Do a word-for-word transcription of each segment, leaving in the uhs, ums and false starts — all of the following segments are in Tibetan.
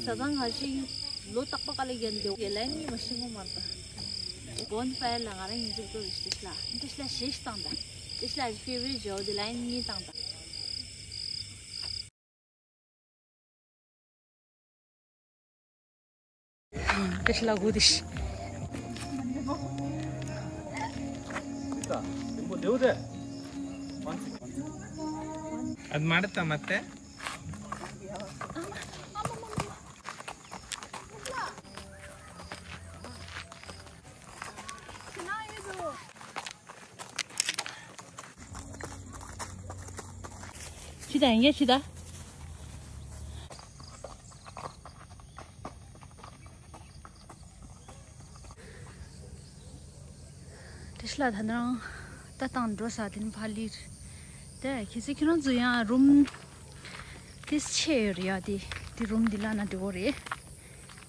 ས་ཚང་ང་ཅིག་ལོ་རྟག་པ་ག་ལ་རྒྱན་དེ་ལའིན་གཉིས་མ་ཤེས་ངོ་མ་རེད། Bonfire ལ་ང་རང་ཡིན་གཅིག་པུ་རེད། ཏེ་ཤ་ལ་ཏེ་ཤ་ལ་ཞེས་བཏང་ད། ཏེ་ཤ་ལ་ཕེ་བྷི་རི་ཊི་ཇོ་དེ་ལའིན་གཉིས་བཏང་ད། ཏེ་ཤ་ལ་གུ་དེ་ཤ། ཨ་མ་རེད་ད་མ་ཏེ། ཅི་ད་ཡིན་གྱི་ཅི་ད། ཏེ་ཤ་ལ་ད་ནང་ད་བཏང་འགྲོ་ས་དེ་ནི་ཕ་ལིར། དེ་ཁྱེད་ཚོ་ཁྱེད་རང་ཚོ་ཡང་རུམ་དེ་ཆེ་ཡོད་རེད་ཡ། དེ་དེ་རུམ་དེ་ལ་ན་འགྲོ་གི་རེད།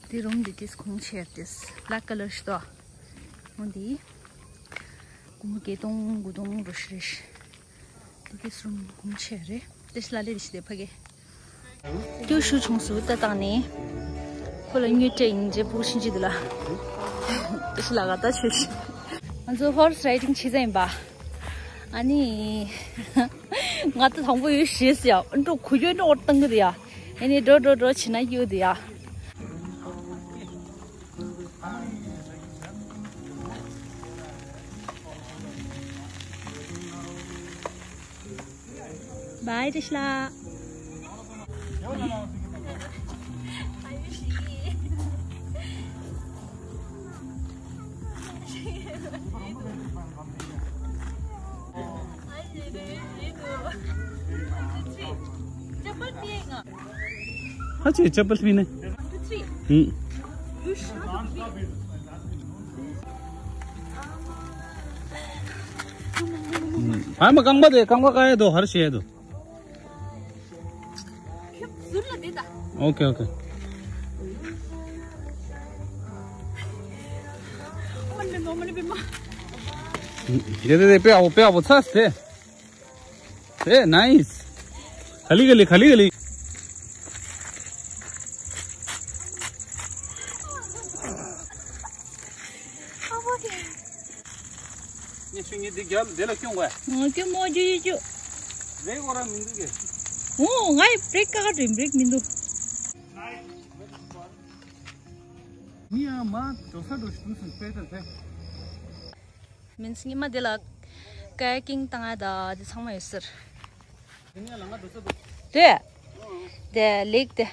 དེ་རུམ་དེ་དེ་གོང་ཆེ་ཡོད་དེ་black color ཤི་ཏོ། འོ་དེ་སྒོར་མོ་བརྒྱད་སྟོང་དགུ་སྟོང་འགྲོ་ཤི་རེད། དེ་གི་སུམ་ཧུམ་ཆེ་རེད། ཏེ་ཤ་ལ་ལེ་རེ་ཞིག་དེ་ཕ་གི། ཀྱུ་ཤུ་ཆུང་སུ་ལྟ་བཏང་ནས། ཁོ་ལ་དངུལ་སྤྲད་ཡིན་རྗེས་ཕུག་ཕྱིན་ཅི་འདུག་ལ། ཏེ་ཤ་ལ་ག་ད་ཆུ་ཤི། ང་ཚོ་ཧོར་སི་རའི་ཌིང་བྱེད་ཙམ་ཡིན་པ། ཨ་ནི། ང་ད་དང་པོ་ཡོད་ཤེས་ཡ། འགྲོ་ཁུ་ཡོད་འགྲོ་བཏང་གི་རེད་ཡ། ཨ་ནི་འགྲོ་འགྲོ་འགྲོ་ཕྱིན་ན་གཡུག་དེ་ཡ། Bye, Trishla. चप्पल पिएगा। अच्छा, चप्पल पीने। हम्म। ཕ་མ་རྐང་པ་དེ་རྐང་པ་ཀ་ཡ་དོ་ཧར་ཤེ་ཡ་དོ། ཨོ་ཁེ་ཨོ་ཁེ། དེ་དེ་དེ་དཔེ་ཨོ་དཔེ་ཨོ་ཚ་སྟེ། ཨེ་ནའིས། ག་ལི་ག་ལི་ག་ལི་ག་ལི། ངས་ཆུ་ངས་འདི་རྒྱབ་འདི་ལ་སྐྱོང་དགོས། ང་སྐྱོ་མོ་རྒྱུ་ཡི་རྒྱུ། རེག་འོ་ར་མི་འདུག་གས། འོ་ང་ཡི་བྲེག་ཀ་ཀ་འདྲ་བྲེག་མི་འདུག་མི་ཡང་མ་འགྲོ་ས་འགྲོ་ཞིག་སོང་སྤེལ་ཏེ། མིན་སི་ཉི་མ་དེ་ལ་ཀ་ཡ་ཀིང་བཏང་ཡ་ད་དེ་ཚང་མ་ཡོད་ཟེར། དེ་ནས་ལ་ང་འགྲོ་ས་འདུག་དེ་དེ་ལེགས་དེ།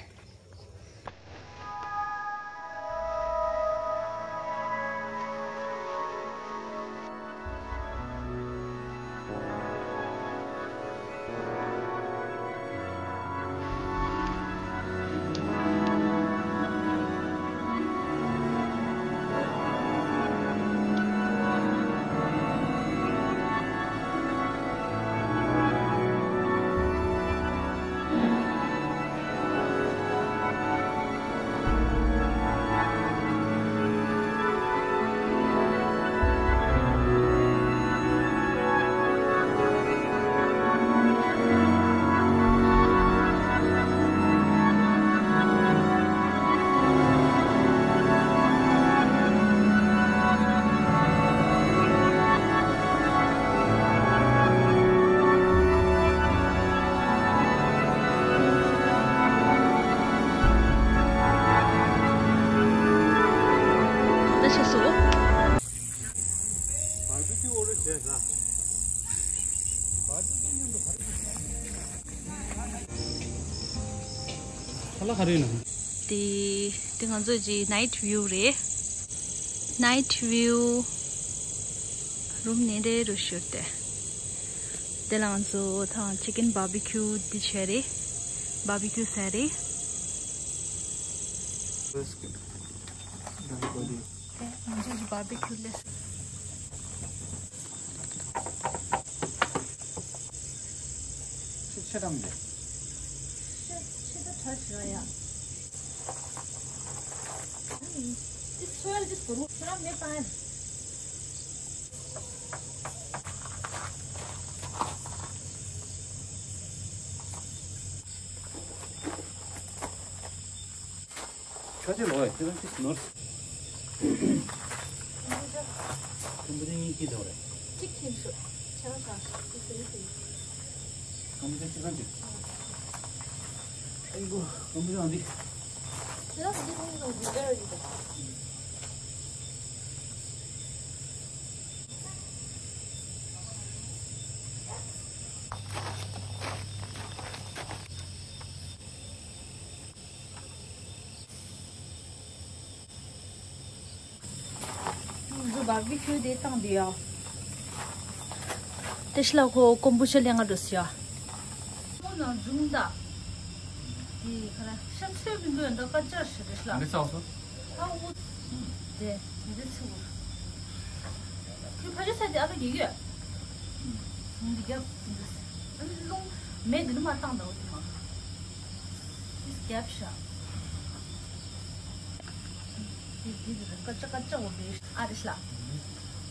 ཁ་ལག་ག་རེ་ཡིན་ནམ། དེ་དེ་ང་ཚོ་གི་night view རེད། Night view room ནས་རེ་རུ་ཤོར་ཏེ། དེ་ལ་ང་ཚོ་ཐང་chicken barbecue འདི་བྱས་རེད། Barbecue ཟ་རེད། དེ་ང་ཚོ་གི་barbecue ལས། ཆེ་ཆེ་དམ་ལས། ཆེ་ཆེ་ད་ཁྲ་ཤ་ཡ། This soil, this root, ཁྱོད་རང་མེད་པ། ཁ་ཆེ་ལོ་ཡ་ཁྱེད་རང་ཅིག་ནོར། ཀམ་པུ་ཅ་གཉིས་ཀྱིས་འདྲ་བ་རེད། གཅིག་ཁྱེར་ཤོག་ཆ་ལ་ཆ་ཤོག་ཅིག་ཟེར་ཟེར། ཀམ་པུ་ཅ་ཁྱེད་རང་ཅིག་ཨ་ཡི་གོ་ཀམ་པུ་ཅ་འདི། དེ་ལ་འདི་ཁོང་གི་འདི་འདྲ་རེད་འདུག་ང་ཚོ་བར་བི་ཁྱུ་དེ་བཏང་དེ་ཡ། དེ་ཤི་ལ་ཁོ་ཀོམ་བུ་ཆ་ལེན་ག་འགྲོ་སི་ཡ། ཁོ་ནང་འཛུམ་ད། དེ་ཁ་ལ་ཤ་ཚོད་མི་འདུག་ཡ་འདི་ཀ་ཅར་ཤི་རེ་ཤི་ལ། འདི་ཚ་བ་སོ། ཨ་འུ། དེ་འདི་ཚི་བུ། ཁྱོད་ཕ་ཆུ་ས་དེ་ཨ་ལོ་རྒྱག་གི་ཡོད། འདི་རྒྱབ་འདི། ཨ་ནི་རླུང་མེ་འདི་ནི་མ་བཏང་ད་འོ་དེ་མ། ཨིས་རྒྱབ་ཤ། འདི་འདི་འདི་ཀ་ཅ་ཀ་ཅ་འོ་དེ་ཨ་རེ་ཤ་ལ།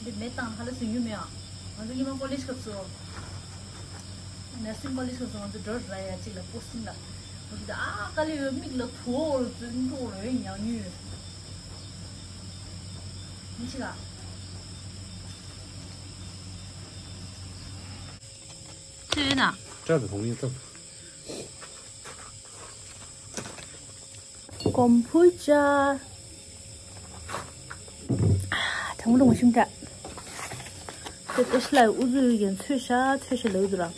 འདི་མེ་བཏང་ཧ་ལ་སུ་ཡུ་མེ་ཨ། ང་ཚོ་ཉི་མ་ཀོ་ལེཇ་སྐབས་སུ། ནར་སིང་ཀོ་ལེཇ་སྐབས་སུ་ང་ཚོ་འགྲོ་ར་ཡ་གཅིག་ལ་པོ་སིང་ལ། འོ་དེ་ཨ་ཀ་ལེ་ཡོད་མིག་ལ་ཐུ་འོ་རུ་ཙུན་ཐུ་འོ་རུ་ཡོད་ཉང་ཉུས། མི་ཆི་ག་ཚོད་ན། སྐྲ་དང་གྲོང་ཡིན་སྟབས། ཀོམ་བུ་ཅ། དང་པོ་ལ་ངོ་ཤིམ་འདྲ། དེ་ཏེ་ཤི་ལ་ཨུ་ཚུགས་ཡོད་ཀྱང་ཚོད་ཤ་ཚོད་ཤ་ལ་ཨུ་ཚུགས་ར།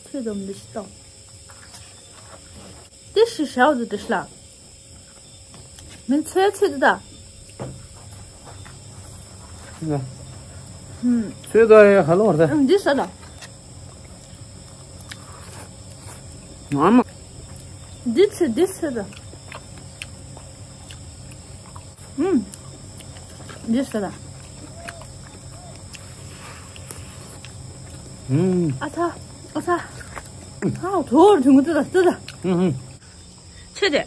ཚོད་དམ་འདི་ཤི་ཏོ། ཏེ་ཤི་ཤ་ཨུ་ཚུགས་ཏེ་ཤི་ལ། མིན་ཚོད་ཚོད་འདི་ད། ཚོད་ད་ཡ་ཧ་ལོ་བར་ད། འདི་ས་ད། ཨ་མ། འདི་ཚོད་འདི་ཚོད་ད། ཨུམ། འདི་ས་ད། ཨུམ། ཨ་ཚ། ཨ་ཚ། ཨ་ཐོར་དུང་ཏི་ད་ཏི་ད། ཨུམ། ཆེ་དེ།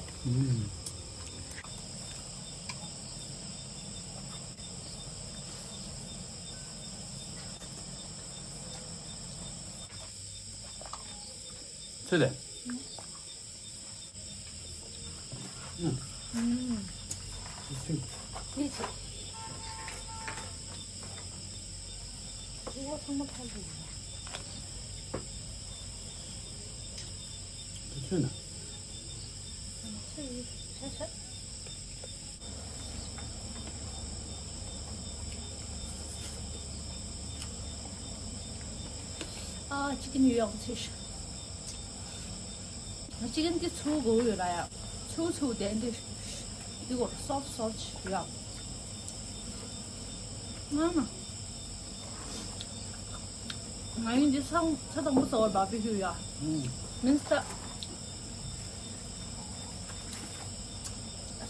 ཚོད་དེ། ཨུམ། ཨུམ། ཨུ་ཚུགས། ཡིད་ཆེས། ཨུ་བ་ཚང་མ་ཕར་འགྲོ། ཚོད་ན། ཚོད་ཡིད་ཆ་ཆ། ཨ་ཅི་ཀིན་ཡོད་ཡག་ཚོད་ཤ། ཅི་ཀིན་དེ་ཚུ་གོ་ཡོད་ལ་ཡ། ཚུ་ཚུ་དེ་འདི། འདི་གོ་སོབ་སོབ་ཡོད་ཡག་ང་ང་ཡིན་འདི་ཚང་ཚ་དང་པོ་ཟ་བར་བ་བི་ཁྱུ་ཡ། མིན་སྟ།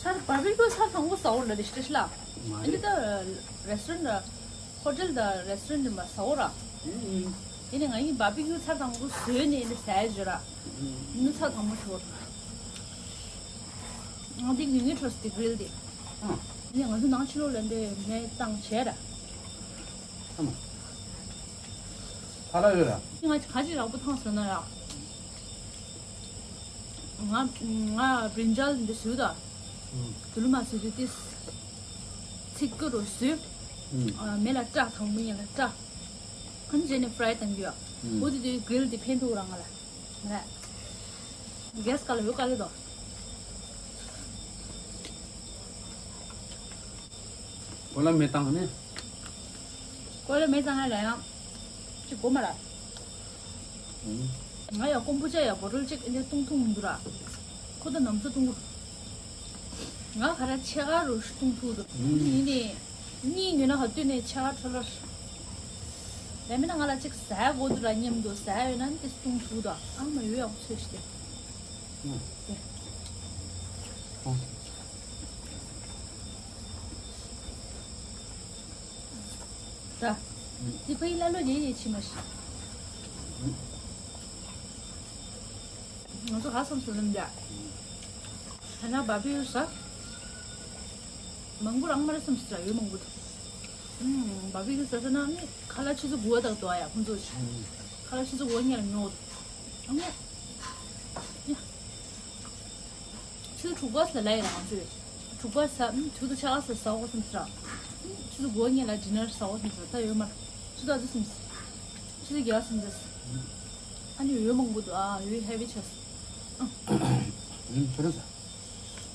ཚ་བར་བི་ཁྱུ་ཚ་དང་པོ་ཟ་བར་ལ་རེ་ཤི་ལ། འདི་ད་རེ་སི་ཊོ་རེན་ཊི། ཧོ་ཊེལ་དང་རེ་སི་ཊོ་རེན་ཊི་མ་ཟ་འོ་ར། ཨུ་ཨུ། དེ་ནས་ང་ཡིས་བར་བི་ཁྱུ་ཚར་དང་པོ་བཟོས་ནས་ནི་ཟ་ཡ་བརྗོད་ར། ཨུ་ཨུ། ནི་ཚར་དང་པོ་ཞོར། ང་དེ་ཉུང་ཉུང་འཕྲོ་སི་དེ་གྲིལ་དེ། ཨ། དེ་ནས་ང་ཚོ་ནང་ཕྱི་ལོགས་ལ་འདི་མེ་བཏང་བྱས་ར། ཨ་མ། ཁ་ལག་ཡོད་ར། ང་ག་ཅི་རག་པོ་ཐང་ཟེར་ན་ཡ། ང་ང་བྲིན་ཇལ་འདི་བཟོས་ད། དུ་ལུ་མ་བཟོས་དུས་ཏིས། ཚིག་ཀུ་རུ་བཟོས། མེ་ལ་སྐྲ་དང་པོ་ཡིན་ལ་སྐྲ། ཨ་ནི་རྗེས་ནས་ཕ་རའི་བཏང་རྒྱུ་ཡ། འོ་དེ་དུས་གྲིལ་དེ་ཕན་ཐོགས་རང་ང་ལ། ང་ལ། གེ་སི་ཀ་ལ་ཡོད་ཀ་ལེ་དོ། གོ་ལ་མེ་བཏང་ནས། གོ་ལ་མེ་བཏང་ང་ལ་ཡང་། ཅི་གོ་མ་ལ། ང་ཡང་ཀོམ་བུ་ཅ་ཡང་བོ་ཊལ་གཅིག་འདི་བཏུང་ཐུང་མི་འདུག་ར། ཁོ་ད་ནམ་ཚོ་བཏུང་གོ། ང་ག་ར་ཕྱེད་ཀ་རུ་བཏུང་ཐུག་འདུག་ཡིན་ནི། གཉིས་ཉོས་ན་ག་དུས་ནས་ཕྱེད་ཀ་འཕྲོ་ལར། ཡང་མིན་ན་ང་ལ་གཅིག་ཟ་དགོས་འདུག་ར་སྙམ་འདུག་ཟ་ཡོད་ན་འདི་བཏུང་ཐུག་འདུག་ཨ་མ་ཡོད་ཡག་ཚོད་ཤི་སྟེ། ད། འདི་ཕ་ཡི་ལ་ལོ་ཡེ་ཡེ་ཕྱི་མ་ཤི། ང་ཚོ་ག་བསམ་སོང་ལབ་འདྲ། ཐ་ན་བ་བི་ཡུ་ཟ། མང་པོ་རང་མ་རེད་བསམ་སོང་ཡོད་མང་པོ་འདུག་ཨུམ། བ་བི་ཡུ་ཟ་ཟ་ན་ནི་ཁ་ལག་ཆུ་ཚོད་དགུ་པ་དག་འདུག་ཨ་ཡ་ཁོང་ཚོ་ཞིག་ཁ་ལག་ཆུ་ཚོད་དགུ་པ་ཉལ་ཉོ། ཨ་ནི། ཡ། ཆུ་ དྲུག་པ་ལ་ལ་ཡིན་ང་ཚོས། དྲུག་པ་ཟ། ཨུམ། ཆུ་ཚོད་ཕྱེད་ཀ་ཟ་ཟ་འོ་སེམས་ཟ། ཆུ་ཚོད་དགུ་པ་ངས་ལ་ཌི་ནར་ཟ་འོ་སེམས་ཟ། ད་ཡོད་མ་རེད། ཆུ་ཚོད་ཨ་ཚོད་སེམས་ཟ། ཆུ་ཚོད་བརྒྱད་པ་སེམས་ཟ། ཨ་ནི་ཡོད་མང་པོ་འདུག་ཨ་ཡོད་ཧེ་བི་ཆགས་སོང་། ཨུམ། ཁྱོད་རང་ཟ།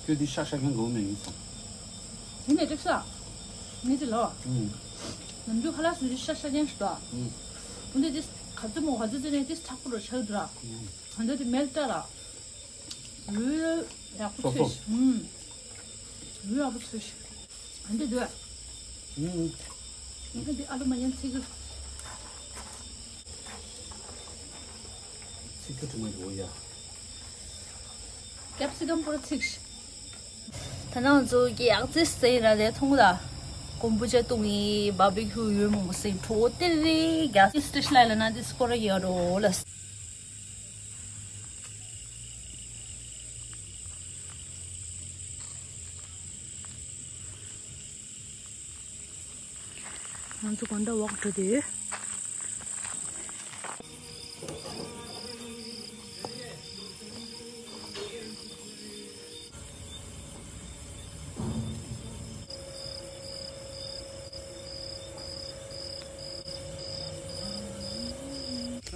ཁྱོད་འདི་ཤ་ཤ་མཁན་དགའ་བོ་མེད་ཡིན་སོང་། དེ་ནས་ཀྲིག་ཤ། ངས་ཅི་ལབ་པ། ཨུམ། ནམ་རྒྱུན་ཁ་ལག་བཟོས་དུས་ཤ་ཤ་མཁན་ཞིག་འདུག་ཨ། ཨུམ། འོན་ཏེ་དེ་ག་ཚོད་མོ་ག་ཚོད་བཙོས་ནས་དེ་མཁྲེགས་པོ་རུ་ཆགས་འདུག་ར། ཨུམ། ད་འདི་དེ་མེལ་ཏྲ་ར། འོད་ཡག་པོ་སོ་སོ། ཚོས་ཤིག་ཨུམ། འོད་ཡག་པོ་ཚོས་ཤིག་ཨ་འདི་འདོད། ཨུམ། ངས་འདི་ཨ་ལུ་མ་ཡན་ཚིག་གི། ཚིག་གི་དྲི་མ་ཡོད་ཡ། ཀེབ་སི་ཀམ་པོ་ར་ཚིག་ཤིག་ད་ནང་ཚོ་གི་ཡག་རྩེ་སེ་ར་དེ་མཐོང་ད། ཀོམ་བུ་ཅ་བཏུང་ཡི་བར་བི་ཁྱུ་ཡོད་མང་པོ་སེ་ཁྲོ་ཏེ་རེ་རྒྱ་སི་སི་ཏེ་ཤི་ལ་ལ་ན་དེ་སྐོར་ར་ཡོད་རོ་ལ། ང་ཚོ་གོན་ད་ཝོག་འགྲོ་དུས།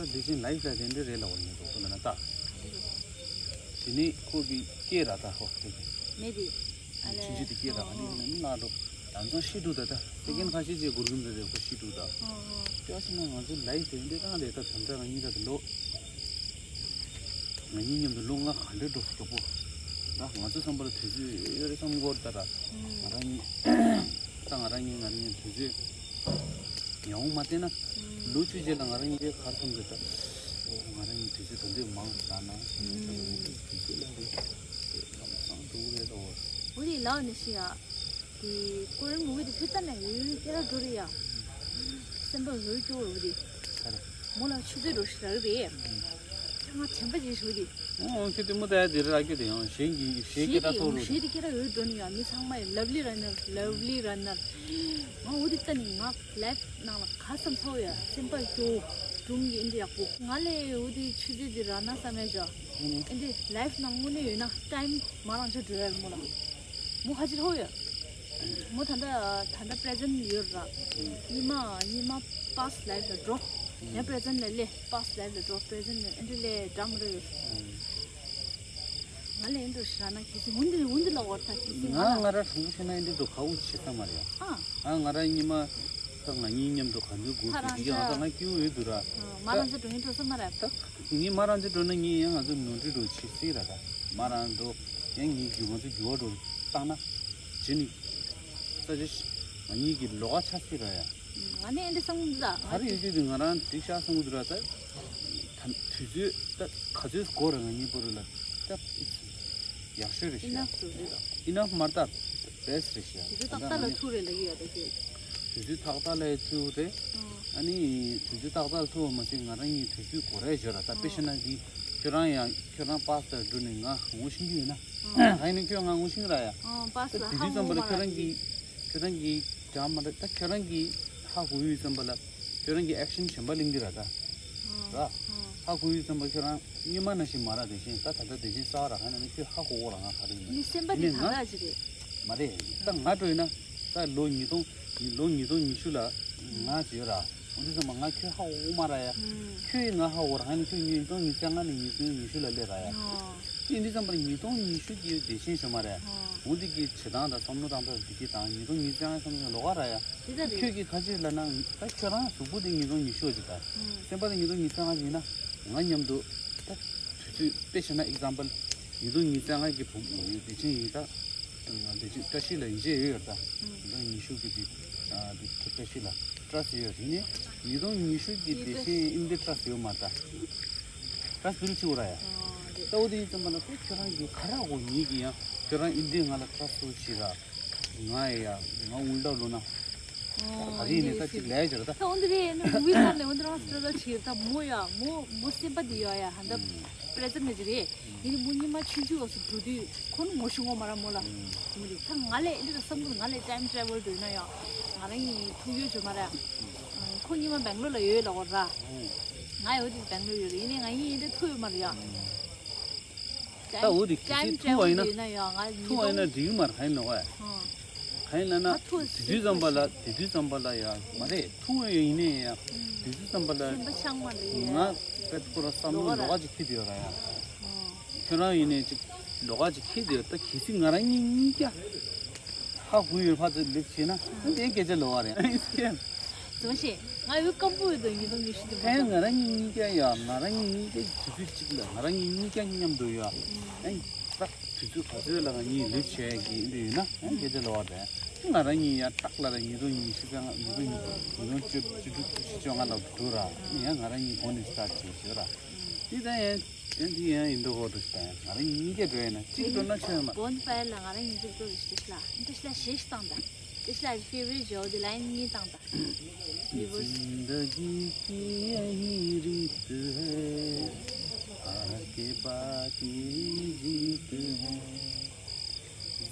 ད་དེ་བཞིན་ལའིབ་ལ་དེ་འདྲ་རེད་ལ་འོ་ནི་འགྲོ་ཁོ་ན་ན་ད། དེ་ནི་ཁོ་གི་སྐད་ར་ད་ཧོ་དེ། མེད་དེ། ཨ་ལས། ཆུང་ཆུང་དེ་སྐད་ར་ཨ་ནི་ཨ་ནི་ལ་འགྲོ། ད་ཚང་ཤི་འདུག་ད་ད། དེ་གིན་ཁ་ཤས་ཀྱི་གུར་གུམ་རེ་རེ་ཁོ་ཤི་འདུག་ད། ཨ་ཨ། ཅག་ཤི་ན་ང་ཚོ་ལའིབ་དེ་འདྲ་རང་རེད་ད། ད་འདྲ་ང་གཉིས་ད་དུ་ལོ། ང་གཉིས་མཉམ་དུ་ལོ་ལྔ་ག་འདྲ་འགྲོ་སོང་གྲོགས་པོ། ད་ང་ཚོ་བསམ་པར་དུས་ཚོད་ཡོད་རེད་བསམ་གོ་ད་ད། ང་རང་གཉིས། ད་ང་རང་གཉིས་ང་རང་གཉིས་དུས་ཚོད་ཡང་མ་བལྟས་ན། ལོ་བཅུ་རྗེས་ལ་ང་རང་གཉིས་ཀའི་གར་སོང་གི་ད། ཨོ་ང་རང་གཉིས་དུས་ཚོད་ད་འདོད་མང་ད་ན་ཞེས་ང་ཚོ་ང་ཚོ་དུས་ཚོད་ལ་རེད། ལམ་སང་འགྲོ་གི་རེད་ཨོ། འོ་དེ་ལགས་ནི་ཤི་ཡ། དེ་ཀོ་རེན་མུ་བི་དེ་ཕུ་ཏ་ནས་ཡོད་ཁྱེད་ར་འགྲོ་རེད་ཡ། སེམས་པ་འོད་སྐྱོ་འོ་དེ། ཁ་རེད། མོ་ལ་ཆུ་ཚོད་འགྲོ་ཤི་ར་རེད། ང་དྲན་པ་ཅིག་ཞུ་དེ། ཨོ་ཁྱོད་དེ་མོ་ད་ཡ་དེ་ར་ཁྱོད་དེ་ཡང་གཞན་གྱི་གཞན་གྱི་ད་ཐོ་རུ། གཞན་དེ་ཁྱེད་ར་འོད་འགྲོ་ནི་ཡ་མི་ཚང་མ་ཡི་ལབ་ལི་ར་ནར་ལབ་ལི་ར་ནར། ང་འོ་དེ་ལྟ་ནི་ང་ལའིབ་ནང་ལ་ག་བསམ་ཚོ་ཡ་སེམས་པ་སྐྱོ་སྒྲུང་གི་ཨིན་དེ་ཡག་པོ་ང་ལས་འོ་དེ་ཆུ་ཚོད་དེ་ར་ན་བསམ་ཡ་ཇ། ཨིན་དེ་ལའིབ་ནང་དངོས་གནས་ཡོད་ན་ཊའིམ་མ་རང་ཆ་འགྲོ་ཡ་མོ་ལ། མོ་ཁ་ཅིག་ཧོ་ཡོད། མོ་ད་ལྟ་ད་ལྟ་པྲེ་ཛེན་ཡོད་ར། ཉི་མ་ཉི་མ་པཱསྟ་ལའིབ་ལ་འགྲོ། ཡང་པྲེ་ཛེན་ལ་ལས་པཱསྟ་ལའིབ་ལ་འགྲོ། པྲེ་ཛེན་ལ་ཨེ་འདྲ་ལས་འདྲ་མི་འདྲ་ཡོད། ང་ལ་ཨེ་འདྲ་ཞེ་དྲག་ན་གལ་སྲིད་འུན་དེ་འུན་དེ་ལ་འོར་ཐག་གལ་སྲིད་ང་ང་ལ། ང་ར་གྲོང་པོ་ཆེ་ན་ཨེ་འདྲ་འགྲོ་ག་འུ་བྱེད་ས་མ་རེད་ཡ། ཨ། ང་ང་ར་ཉི་མ་ད་ང་གཉིས་མཉམ་དུ་ག་འདྲ་དགོས་ཁ་རང་ཟེར་གི་ཡང་ད་ཆ་ང་སྐྱིད་པོ་ཡོད་འདུག་ར། ཨ། མ་རང་ཚོ་འགྲོ་ཡིན་འགྲོ་ས་མ་རེད། ད་ངས་མ་རང་ཚོ་འགྲོ་ན་ངས་ཡང་ང་ཚོ་ནོར་འཁྲུལ་འགྲོ་བྱེད་སྲིད་ར་ད། མ་རང་འགྲོ། ཡང་ངའི་རྒྱུ་ང་ཚོ་འགྱུར་བ་འགྲོ་བཏང་ན། བྱེད་ནི། ས་ཆ་ཞིག་ང་གཉིས་ཀྱི་ལོགས་ཀ་ཆགས་སྲིད་ར་ཡ། ང་ནི་ཨེ་འདྲ་བསམ་གི་འདུག་ད། ག་རེ་ཡོད་དུས་དུས་ང་རང་འགྲིག་ཤག་བསམ་གི་འདུག་ར་ད། ད་དུས་ཚོད་ད་ག་ཚོད་འགོར་ར་ང་གཉིས་པོ་རུ་ལ་ད། ཡག་ཤོས་རེད་ཤག་ཨི་ནཕ་རེད། ཨི་ནཕ་མ་རེད་ད། བེ་སི་ཊི་རེད་ཤག་དུས་ཚོད་ཏག་ཏག་ལ་ཐུག་རེད་ལབ་ཀྱི་ཡོད་ད་ཁྱོད། དུས་ཚོད་ཏག་ཏག་ལ་ཐུག་རེད། ཨ་ནི་དུས་ཚོད་ཏག་ཏག་ལ་ཐུག་པ་མ་ཟད་ང་རང་གཉིས་དུས་ཚོད་འགོར་རེད་ཞོར་ར་ད། དཔེ་བཤད་ན་འདི་ཁྱོད་རང་ཡང་ཁྱོད་རང་པཱསྟ་འགྲོ་ནས་ང་ངོ་ཤེས་ཀྱི་ཡོད་ན། ཨ་ནི་ཁྱོད་ང་ངོ་ཤེས་ར་ཡ། ད་དུས་ཚོད་ཙམ་པ་ལ་ཁྱོད་རང་གིས་ཁྱོད་རང་གིས་ཀྱང་མ་རེད་ད། ཁྱོད་རང་གིས་ཧ་གོ་ཡོད་ཙམ་པ་ལ་ཁྱོད་རང་གིས་ཨེག་ཤན་གཞན་པ་ལེན་གྱི་ར་ད། ར། ཧ་གོ་ཡོད་ཙམ་པ་ཁྱོད་རང་སྔོན་མ་ནང་བཞིན་མ་ར། དེ་བཞིན་ད་ད་ལྟ་དེ་བཞིན་གསར་པ་ར་ག་ནས་ནི་ཁྱོད་ཧ་གོ་གོ་ར་ང་ག་རེ་ཡིན་ནི་སེམས་པ་དེ་ཡིན་ནི་ད་ང་ལྟ་ཅི་རེད། མ་རེད་ད། ང་འགྲོ་ཡིན་ན་ད་ལོ་ཉིས་སྟོང་ལོ་ཉིས་སྟོང་ཉི་ཤུ་ལ་ང་བྱོས་ར། འོ་འདི་ཙམ་པ་ང་ཁྱོད་ཧ་གོ་གོ་མ་ར་ཡ། ཁྱོད་ཡིན་ང་ཧ་གོ་ར་ང་ནི་ཁྱོད་ཉིས་སྟོང་ཉི་ཤུ་ལྔ་ནས་ཉིས་སྟོང་ཉི་ཤུ་ལ་སླེབས་ར་ཡ། ཨོ། དེ་འདི་ཙམ་པར་ཉིས་སྟོང་ཉི་ཤུ་གི་བདེ་ཆེན་ཞུ་མ་རེད། འོ་འདི་གི་བྱེད་སྟངས་དང་བསམ་བློ་བཏང་ཕྱོགས་འདི་གི་དང་ཉིས་སྟོང་ཉི་ཤུ་རྩ་ལྔ་བསམ་བློ་ལོགས་ཀ་ར་ཡ། དེ་ལྟར་རེད། ཁྱོད་ཀྱིས་ཁ་ཅིག་ལབ་ན་ད་ཁྱོད་རང་གཟུགས་པོ་དེ་ཉིས་སྟོང་ཉི་ཤུ་ཅིག་ད། ཨུམ། སེམས་པ་དེ་ཉིས་སྟོང་ཉི་ཤུ་རྩ་ལྔ་ཅིག་ཡིན་ན་ང་མཉམ་དུ་ད་དུས་ཚོད་དཔེ་བྱས་ན་ཨེག་ཛམ་པལ་ཉིས་སྟོང་ཉི་ཤུ་རྩ་ལྔ་གི་བུ་མོ་བདེ་ཆེན་ཡིན་ད། བདེ་ཆེན་བཀྲ་ཤིས་ལ་ཡིན་ཅེས་ཡོད་ཡོད་ད། ཨུམ། ཉིས་སྟོང་ཉི་ཤུ་གི་དེ་ཨ་དེ་བཀྲ་ཤིས་ལ་ཊྲ་སི་ཊི་ཡོད་རེད་ནི། ཉིས་སྟོང་ཉི་ཤུ་གི་བདེ་ཆེན་ཨིན་དེ་ཊྲ་སི་ཊི་ཡོད་མ་ད། ཊྲ་སི་ཊི་བིལ་ཌི་བྱེད་དགོས་ར་ཡ། ཨོ་རེད། ད་འོ་དེ་ཡིན་ཙམ་པ་ལ་ཁོས་ཁྱོད་རང་གིས་ག་ར་གོ་ངེད་ཀྱི་ཡང་ཁྱོད་རང་ཨིན་དེ་ང་ལ་ཊྲ་སི་ཊི་བྱེད་ར། ང་ཡ་ང་འུལ་ཏ་ལོ་ན། ཨོ་ག་རེ་ཡིན་ནས་ད་ཅིག་ལས་བྱེད་ར་ད། ད་འོ་འདི་རེད་ནི་མུ་བི་ཚར་ནས་འོ་འདི་རང་སི་ཊྲ་ལ་བྱེད་ད་མོ་ཡ་མོ་མོ་སེམས་པ་འདི་ཡ་ཡ་ཧ་ད་པྲེ་ཛེན་ཊི་ནས་ཅི་རེད། ཡིན་ནི་མོ་ཉི་མ་ཆུང་ཆུང་བ་སུ་འགྲོ་དུས་ཁོ་ནི་ངོ་ཤེས་ངོ་མ་ར་མོ་ལ། མོ་རེད་ད་ང་ལས་འདི་ལ་བསམ་གི་ང་ལས་ཊའིམ་ཊྲ་ཝལ་འགྲོ་ན་ཡ་ང་རང་ཡི་ཐུག་ཡོད་བྱོས་མ་ར། ཁོ་ཉི་མ་སྦེང་ལོར་ལ་ཡོད་ལ་འོ་ར། ང་ཡོད་དུས་སྦེང་ལོར་ཡོད་རེད་ཡིན་ནི་ང་ཡིན་ཡིན་ད་ཐུག་ཡོད་མ་ར་ཡ། ད་འོ་དེ་གལ་སྲིད་ཐུག་པ་ཡིན་ན། ཐུག་པ་ཡིན་ན་འགྲིག་གི་མ་རེད། གང་ཡིན་ལོག་ཨ། གང་ཡིན་ལབ་ན། དེ་དུས་ཙམ་པ་ལ་དེ་དུས་ཙམ་པ་ལ་ཡ་མ་རེད། ཐུག་པ་ཡིན་ནའི་ཡ་དེ་དུས་ཙམ་པ་ལ་ང་པད་ཁོ་ར་བསམ་བློ་ལོགས་ཀ་ཅིག་འཁྱེར་དེ་ཡོད་ར་ཡ། ཁྱོད་རང་ཡིན་ནའི་ཅིག་ལོགས་ཀ་ཅིག་འཁྱེར་དེ་ཡོད། ད་གལ་སྲིད་ང་རང་གཉིས་གཉིས་ཀ་ཧ་གོ་ཡོད་ཕ་ཚོ་ལེབ་བྱས་ན་དེ་སྐད་ཆ་ལོགས་ཀ་རེད། ཙམ་ཞིག་ང་ཡུལ་སྐམ་པོ་ཡོད་དོ་ཉིས་སྟོང་ཉི་ཤུ་དུ་མ། ཕན་ང་རང་གཉིས་གཉིས་ཀ་ཡ་ང་རང་གཉིས་གཉིས་ཀ་དུས་ཚོད་གཅིག་ལ་ང་རང་གཉིས་གཉིས་ཀ་མཉམ་དུ་ཡ་ཨེ་ཏག་དུས་ཚོད་ག་ཚོད་ལ་ང་གཉིས་ལེབ་བྱས་ཀྱི་འདི་ཡོད་ན་ཨེ་སྐད་ཆ་ལོགས་ཀ་རེད། ང་རང་གཉིས་ཡ་ཏག་ལ་ར་ཉིས་སྟོང་ཉི་ཤུ་ཀ་ང་ཉིས་སྟོང་ཉིས་སྟོང་བཅུ་བཅུ་དྲུག་བཅུ་བཅོ་ལྔ་ལ་འགྲོ་ར་ཡ་ང་རང་གཉིས་གོང་ནས་སི་ཊར་བྱས་བྱས་ར། དེ་ད་ཡང་དེ་འདི་ཡང་ཡིན་འགྲོ་གོ་འགྲོ་ཞིག་ད་ཡང་ང་རང་གཉིས་ཀ་འགྲོ་ཡ་ན་གཅིག་འགྲོ་ན་ཆོད་མ། བོན་ཕ་ཡ་ལ་ང་རང་གཉིས་གཅིག་འགྲོ་ཞིག་ལ་འདི་ཤ་ཞེས་བཏང་ད། འདི་ཤ་ཕེ་ཝ་རི་ཊི་ཇོ་དི་ལ་ཡིན་གཉིས་བཏང་ད། زندگی کی یہی ریت ہے، ہار کے بعد یہی جیت ہے۔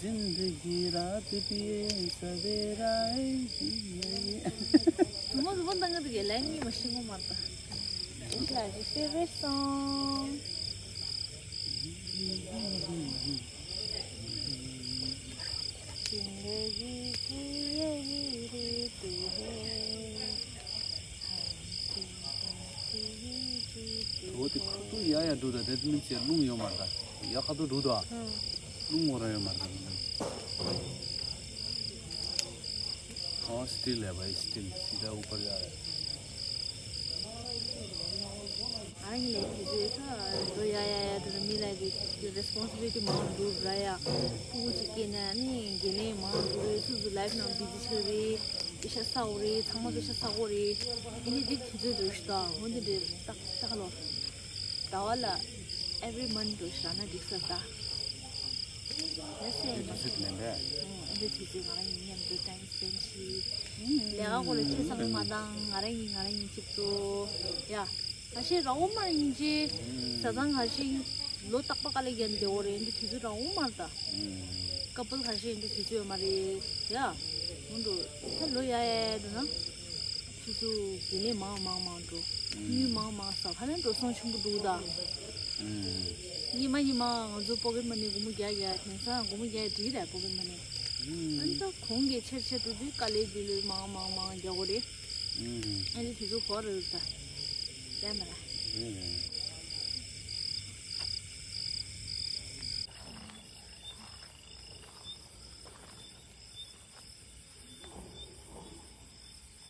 زندگی رات بھی ہے، سویرا ہے، دن ہے۔ དུ་མ་དུ་མ་འདང་གི་འདུག་གས། ལན་གཉིས་མ་ཤེས་ངོ་མར་ད། ལ་ཞིག་ཕེ་ཝ་རི་ཊི་སོང་། འོ་དེ་ཁ་ཐུག་ཡ་ཡ་འགྲོ་ད་དེ་མིན་ཚེ་རླུང་ཡོད་མ་རེད། ད་ཡ་ཁ་ཐུག་འགྲོ་ད་རླུང་ངོ་ར་ཡོད་མ་རེད། ད་ཨོ་སི་ཊི་ལ་བའི་སི་ཊི་ལ་སི་ད་ཨུ་པར་ཡ་རེད། ཨ་ནི་ལས་དེ་ཚོའི་ཁ་འགྲོ་ཡ་ཡ་ཡ་འགྲོ་ན་མི་ལ་དེ་རེ་སི་པོན་སི་བི་ལི་ཊི་མང་འགྲོ་ར་ཡ། ཕྲུ་གུ་ཅིག་སྐྱེས་ན་ནི་འགན་ལེན་མང་འགྲོ་རེད། སོ་སོ་ལའིཕ་ནང་བི་ཛི་ཆགས་རེད། སྐད་ཆ་ས་འོ་རེད། ཚང་མ་སྐད་ཆ་ས་འོ་རེད། ཨ་ནི་དེ་དུས་ཚོད་འགྲོ་ཤི་ད་འོ་འདི་འདྲའི་ཏག་ཏག་ལོ། ཟླ་བ་ལ་every month འགྲོ་ཤི་ར་ན་འགྲིག་ས་ད། ཡ་སེ་ཡ་ཡིན་པ་ཟེར་ལན་པས། ཨ་འདི་དུས་ཚོད་ང་རང་གཉིས་མཉམ་དུ་ཊའིམ་སི་པེན་ཌི་བྱེད། ལས་ཀ་སྐོར་ལ་ཅི་བསམ་བློ་མ་བཏང་། ང་རང་གཉིས་ང་རང་གཉིས་གཅིག་ཏུ། ཡ། ཁ་ཤས་རང་དབང་མ་ཡིན་གྱི། བཟའ་ཚང་ཁ་ཤས་ལོ་རྟག་པར་དཀའ་ལས་བརྒྱབ་བསྡད་ཡོད་རེད། འདི་དུས་ཚོད་རང་དབང་མ་རེད་ད། ཀ་པལ་ཁ་ཤས་འདི་དུས་ཚོད་ཡོད་མ་རེད་ཡ། འོན་ཏེ་ད་ལོ་ཡ་ཡ་ཡ་འགྲོ་ན། སོ་སོ་དགེ་ལས་མང་མང་མང་འགྲོ། དངུལ་མང་མང་བསགས། ཧ་ལམ་འགྲོ་སོང་ཆེན་པོ་འདུག་ད། ཉི་མ་ཉི་མ་ང་ཚོ་པོ་ཀེ་མ་ནི་སྒོར་མོ་བརྒྱ་བརྒྱ། དེང་སང་སྒོར་མོ་བརྒྱ་བརྒྱ་འགྲིག་རེད་པོ་ཀེ་མ་ནི། ཨ་ནི་ད་གོང་གི་ཆེར་ཆེར་འགྲོ་དུས་དཀའ་ལས་དེ་ལས་མང་མང་མང་རྒྱག་དགོས་རེད། ཨ་ནི་དུས་ཚོད་འགོར་རེད་ད། རེད་མ་རེད།